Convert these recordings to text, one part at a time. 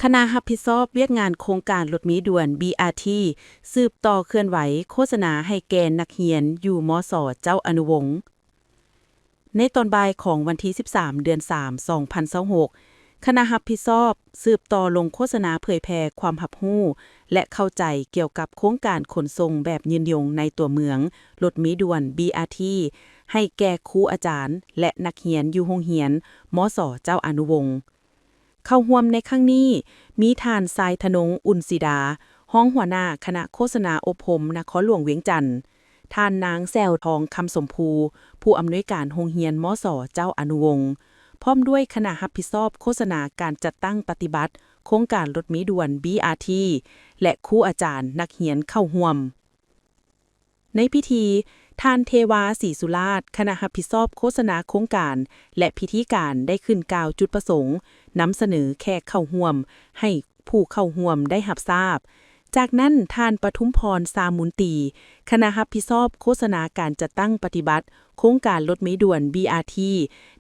ຄະນະຮັບຜິດຊອບວຽກງານໂຄງການລົດເມດ່ວນ ບີອາທີ ສືບຕໍ່ເຄື່ອນໄຫວໂຄສະນາໃຫ້ແກ່ນັກຮຽນຢູ່ ມສ ເຈົ້າອະນຸວົງ. ໃນຕອນບ່າຍຂອງວັນທີສິບສາມ ເດືອນສາມ ສອງພັນຊາວຫົກ, ຄະນະຮັບຜິດຊອບສືບຕໍ່ລົງໂຄສະນາເຜີຍແຜ່ຄວາມຮັບຮູ້ ແລະ ເຂົ້າໃຈກ່ຽວກັບໂຄງການຂົນສົ່ງແບບຍືນຍົງໃນຕົວເມືອງ, ລົດເມດ່ວນ ບີອາທີ ໃຫ້ແກ່ຄູອາຈານ ແລະ ນັກຮຽນຢູ່ໂຮງຮຽນ ມສ ເຈົ້າອະນຸວົງ. ເຂົ້າຮ່ວມໃນຄັ້ງນີ້ ມີທ່ານ ຊາຍທະນົງ ອຸ່ນສີດາ ຮອງຫົວໜ້າຄະນະໂຄສະນາອົບຮົມນະຄອນຫຼວງວຽງຈັນ, ທ່ານນາງ ແຊວທອງ ຄຳສົມພູ ຜູ້ອຳນວຍການໂຮງຮຽນ ມສ ເຈົ້າອະນຸວົງ ພ້ອມດ້ວຍຄະນະຮັບຜິດຊອບໂຄສະນາການຈັດຕັ້ງປະຕິບັດໂຄງການລົດເມດ່ວນ ບີອາທີ ແລະ ຄູອາຈານ, ນັກຮຽນເຂົ້າຮ່ວມ. ໃນພິທີ, ທ່ານ ເທວາ ສີສຸລາດ ຄະນະຮັບຜິດຊອບໂຄສະນາໂຄງການ ແລະ ພິທີການ ໄດ້ຂຶ້ນກ່າວຈຸດປະສົງ, ນຳສະເໜີແຂກເຂົ້າຮ່ວມໃຫ້ຜູ້ເຂົ້າຮ່ວມໄດ້ຮັບຊາບ. ຈາກນັ້ນ, ທ່ານ ປະທຸມພອນ ຊາມູນຕີ ຄະນະຮັບຜິດຊອບໂຄສະນາການຈັດຕັ້ງປະຕິບັດໂຄງການລົດເມດ່ວນ ບີອາທີ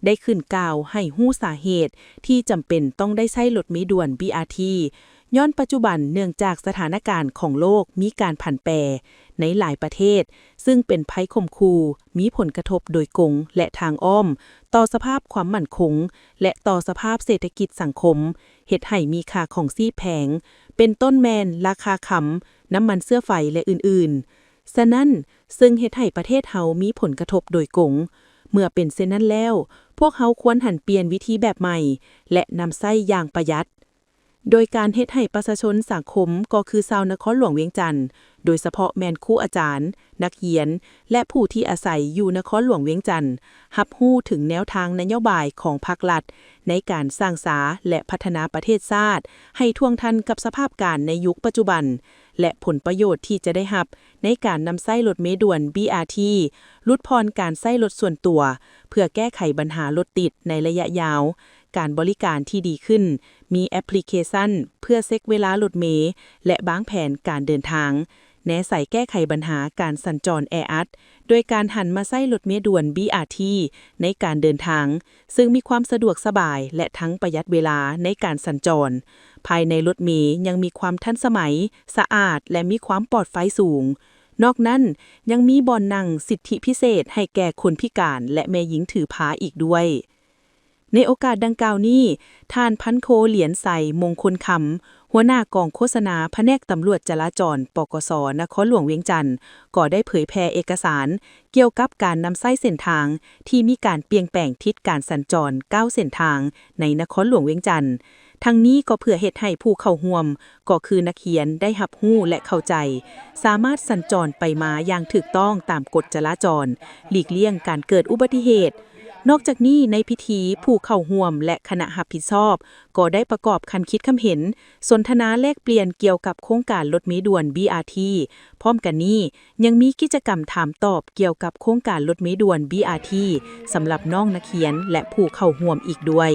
ໄດ້ຂຶ້ນກ່າວໃຫ້ຮູ້ສາເຫດທີ່ຈຳເປັນຕ້ອງໄດ້ໃຊ້ລົດເມດ່ວນ ບີອາທີ ຍ້ອນປັດຈຸບັນເນື່ອງຈາກສະຖານະການຂອງໂລກມີການຜັນແປໃນຫຼາຍປະເທດ, ຊຶ່ງເປັນໄພຂົ່ມຂູ່, ມີຜົນກະທົບໂດຍກົງ ແລະ ທາງອ້ອມຕໍ່ສະພາບຄວາມໝັ້ນຄົງ ແລະ ຕໍ່ສະພາບເສດຖະກິດສັງຄົມ, ເຮັດໃຫ້ມີຄ່າຄອງຊີບແພງ, ເປັນຕົ້ນແມ່ນລາຄາຄຳ, ນ້ຳມັນເຊື້ອໄຟ ແລະ ອື່ນໆ. ສະນັ້ນ, ຊຶ່ງເຮັດໃຫ້ປະເທດເຮົາມີຜົນກະທົບໂດຍກົງ. ເມື່ອເປັນເຊັ່ນນັ້ນແລ້ວ, ພວກເຮົາຄວນຫັນປ່ຽນວິທີແບບໃໝ່ ແລະ ນຳໃຊ້ຢ່າງປະຢັດ. ໂດຍການເຮັດໃຫ້ປະຊາຊົນສັງຄົມ ກໍຄືຊາວນະຄອນຫຼວງວຽງຈັນ, ໂດຍສະເພາະແມ່ນຄູອາຈານ, ນັກຮຽນ ແລະ ຜູ້ທີ່ອາໄສຢູ່ນະຄອນຫຼວງວຽງຈັນ, ຮັບຮູ້ເຖິງແນວທາງນະໂຍບາຍຂອງພັກລັດໃນການສ້າງສາ ແລະ ພັດທະນາປະເທດຊາດໃຫ້ທ່ວງທັນກັບສະພາບການໃນຍຸກປັດຈຸບັນ ແລະ ຜົນປະໂຫຍດທີ່ຈະໄດ້ຮັບໃນການນຳໃຊ້ລົດເມດ່ວນ ບີອາທີ ຫຼຸດຜ່ອນການໃຊ້ລົດສ່ວນຕົວ ເພື່ອແກ້ໄຂບັນຫາລົດຕິດໃນໄລຍະຍາວ, ການບໍລິການທີ່ດີຂຶ້ນ, ມີແອັບພລິເຄຊັນເພື່ອເຊັກເວລາລົດເມ ແລະ ວາງແຜນການເດີນທາງ, ແນໃສ່ແກ້ໄຂບັນຫາການສັນຈອນແອອັດ ໂດຍການຫັນມາໃຊ້ລົດເມດ່ວນ ບີອາທີ ໃນການເດີນທາງ, ຊຶ່ງມີຄວາມສະດວກສະບາຍ ແລະ ທັງປະຢັດເວລາໃນການສັນຈອນ. ພາຍໃນລົດເມຍັງມີຄວາມທັນສະໄໝ, ສະອາດ ແລະ ມີຄວາມປອດໄຟສູງ. ນອກນັ້ນ, ຍັງມີບ່ອນນັ່ງສິດທິພິເສດໃຫ້ແກ່ຄົນພິການ ແລະ ແມ່ຍິງຖືພາອີກດ້ວຍ. ໃນໂອກາດດັ່ງກ່າວນີ້, ທ່ານ ພັນໂທ ຫຼຽນໄຊ ມົງຄົນຄຳ ຫົວໜ້າກອງໂຄສະນາພະແນກຕຳຫຼວດຈະລາຈອນ ປກສ ນະຄອນຫຼວງວຽງຈັນ ກໍໄດ້ເຜີຍແຜ່ເອກະສານກ່ຽວກັບການນຳໃຊ້ເສັ້ນທາງທີ່ມີການປ່ຽນແປງທິດການສັນຈອນເກົ້າເສັ້ນທາງໃນນະຄອນຫຼວງວຽງຈັນ. ທັງນີ້ກໍເພື່ອເຮັດໃຫ້ຜູ້ເຂົ້າຮ່ວມ ກໍຄືນັກຮຽນໄດ້ຮັບຮູ້ ແລະ ເຂົ້າໃຈ, ສາມາດສັນຈອນໄປມາຢ່າງຖືກຕ້ອງຕາມກົດຈະລາຈອນ, ຫຼີກລ່ຽງການເກີດອຸບັດຕິເຫດ. ນອກຈາກນີ້, ໃນພິທີ, ຜູ້ເຂົ້າຮ່ວມ ແລະ ຄະນະຮັບຜິດຊອບ ກໍໄດ້ປະກອບຄຳຄິດຄຳເຫັນ, ສົນທະນາແລກປ່ຽນກ່ຽວກັບໂຄງການລົດເມດ່ວນ ບີອາທີ. ພ້ອມກັນນີ້, ຍັງມີກິດຈະກຳຖາມຕອບກ່ຽວກັບໂຄງການລົດເມດ່ວນ ບີອາທີ ສຳລັບນ້ອງນັກຮຽນ ແລະ ຜູ້ເຂົ້າຮ່ວມອີກດ້ວຍ.